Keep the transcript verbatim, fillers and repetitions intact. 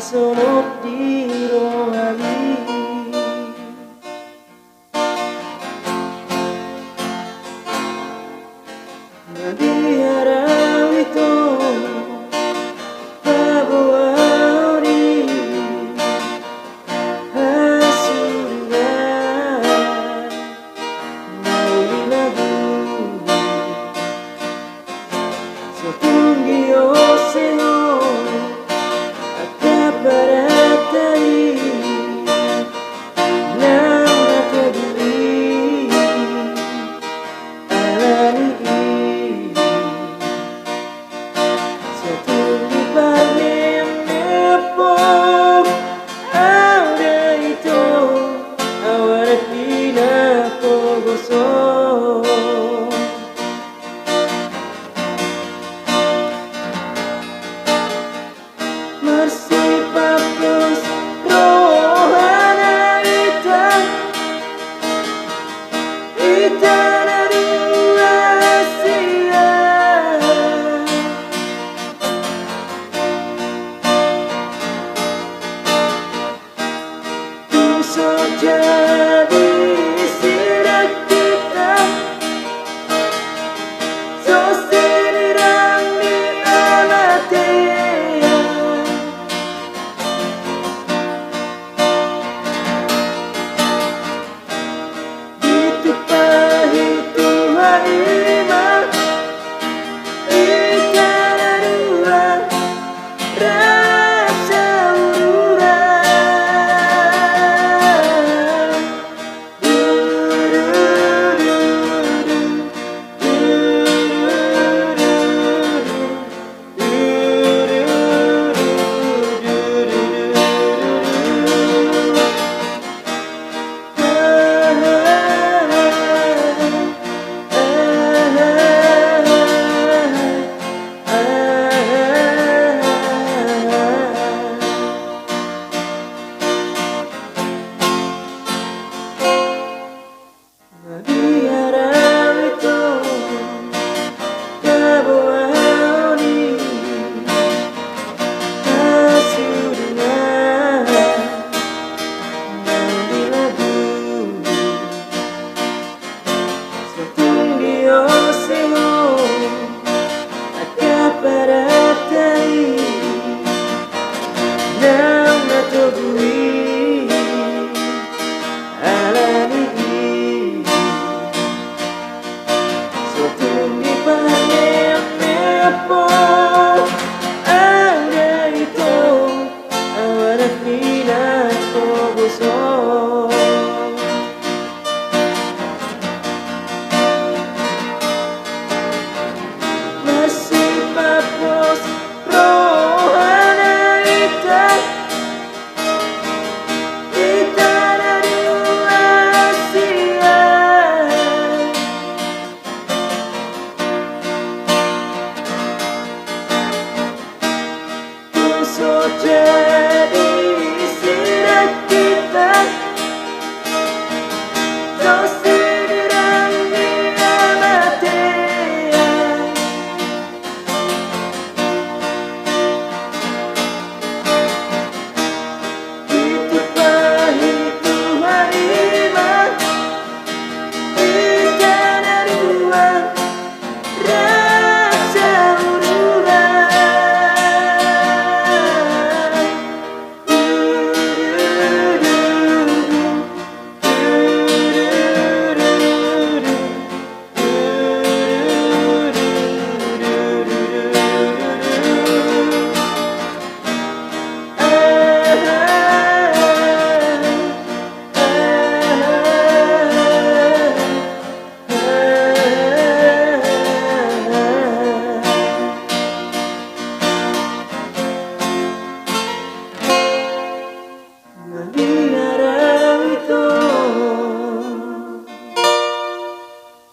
songon di rohami. Mabiar au ito paboa on i hasurangan ni lilangku. So tung diosehon angka parata i, naung na togu i alani i. So tung diparmeammeam ho au da ito, au anak ni na pogos on. Marsipapos rohana hita, hita na dua sian. Tung so jadi sirang hita, so sinirang ni hamatean. Ditumpahi Tuhan i ma hita na dua rasa ururan. Mabiar au ito paboa on i hasurangan ni lilangku. So tung diosehon angka parata i, naung na togu i alani i. So tung diparmeammeam ho au da ito, au anak ni na pogos on. Marsipapos rohana hita, hita na dua sian. Tung so jadi